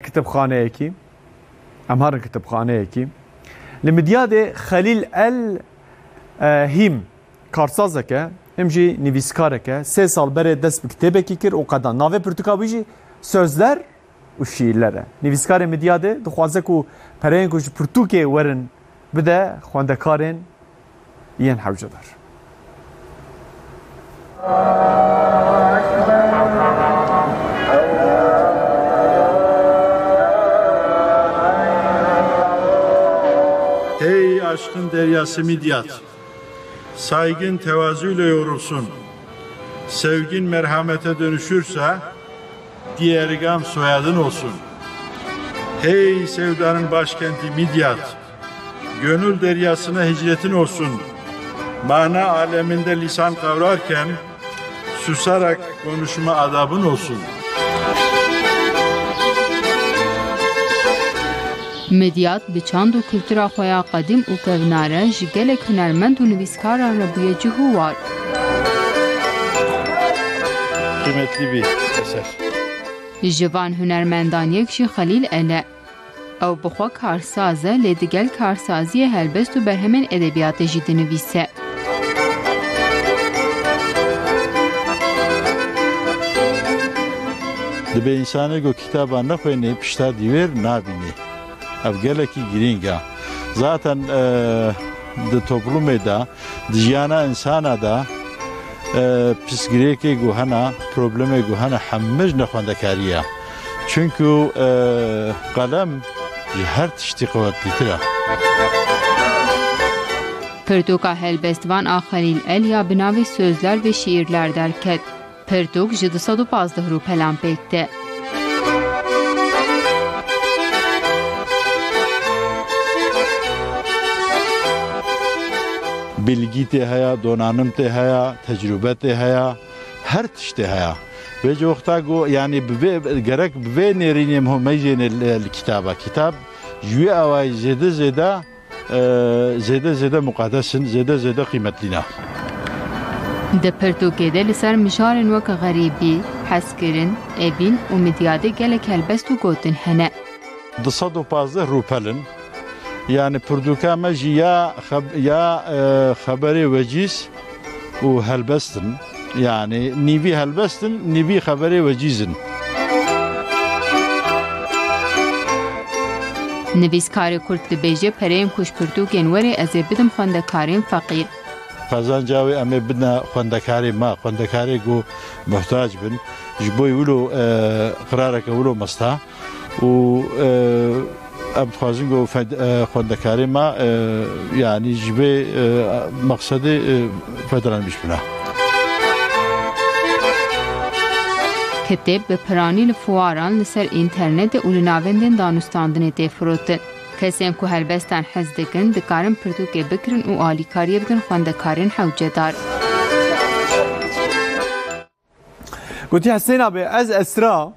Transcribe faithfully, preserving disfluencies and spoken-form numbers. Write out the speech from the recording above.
kitêbxaneyekî. Em herin kitêbxaneyekî. Li Midyadê Xelîl El, e, Hîm, karsazek e, him jî nivîskarek e. Sê sal berê dest bi kitêbekî kir û qeda. Navê pirtûka wî jî Sözler û Şiirler e. Nivîskarê Midyadê dixwaze ku pereyên ku ji pirtûkê werin bide xwendekarên yên hewcedar. Hey aşkın deryası Midyat, saygın tevazuyla yoğrulsun. Sevgin merhamete dönüşürse, diğer gam soyadın olsun. Hey sevdanın başkenti Midyat, gönül deryasına hicretin olsun. Mana aleminde lisan kavrarken susarak konuşma adabın olsun. Midyat bi çand û kultura xwe ya qedîm û kevnare ji gelek hunermend û nivîskaran re bûye cih û war. Kıymetli bir eser. Ji van hunermendan yek jî Xelîl El e. Ew bi xwe karsaz e, lê digel karsaziyê helbest û berhemên edebiyatê jî dinivîse. Dibe însanê ku kitaba nexwênê, pişta dîwêr nabînê. Ev gelekî girîng e. Zaten, e, di toplumê de, di jiyana însana de, e, pirsgirêkê ku hene, problemê ku hene, hemî ji nexwendekarî ye. Çunku, e, qelem ji her tiştî qewetlîtir e. Pirtûka helbestvan a Xelîl El ya bi navê Sözler ve Şiirler derket. Pirtûk ji du sed û pazdeh rûpelan pêk tê. Bilgî tê heye, donanim tê heye, tecrûbe tê heye, her tiştê heye. Vêce wexta ku, yanî bi vê, gerek bi vê nêrînê em ho meyzêne li, li kitaba. Kitab ji wî awayî zêde zêde, e, zêde zêde muqedes in, zêde zêde qîmetlî ne. Di pirtûkê de li ser mijarên wek xerîbî, hezkirin, evîn û Midyadê gelek helbest û gotin hene. Du sed û pazdeh rûpel in. Yanî pirtûka me jî ya xeb-, ya, e, xeberê wecîz û helbest in. Yanî nîvî helbest in, nîvî xeberê wecîz in. Nivîskarê Kurd dibêje, pereyên ku ji pirtûkên werê ez ê bidim xwendekarên feqîr. Qezanca wê em ê bidine xwendekarê me, xwendekarê ku muhtac bin. Ji bo wilo, e, qirareke wilo mesta û, e, em dixwazin ku fed-, e, xwendekarê me, e, yanî ji vê, e, mexsedê, e, fedranmiş bine. Kitêb bi piranî li fuwaran, li ser înternetê û li navendên danûstandinê tê firotin. Kesên ku helbestan hez dikin, dikarin pirtûkê bikirin û alîkariyê bidin xwendekarên hewcedar. Gotî Hesên abi, ez Esra,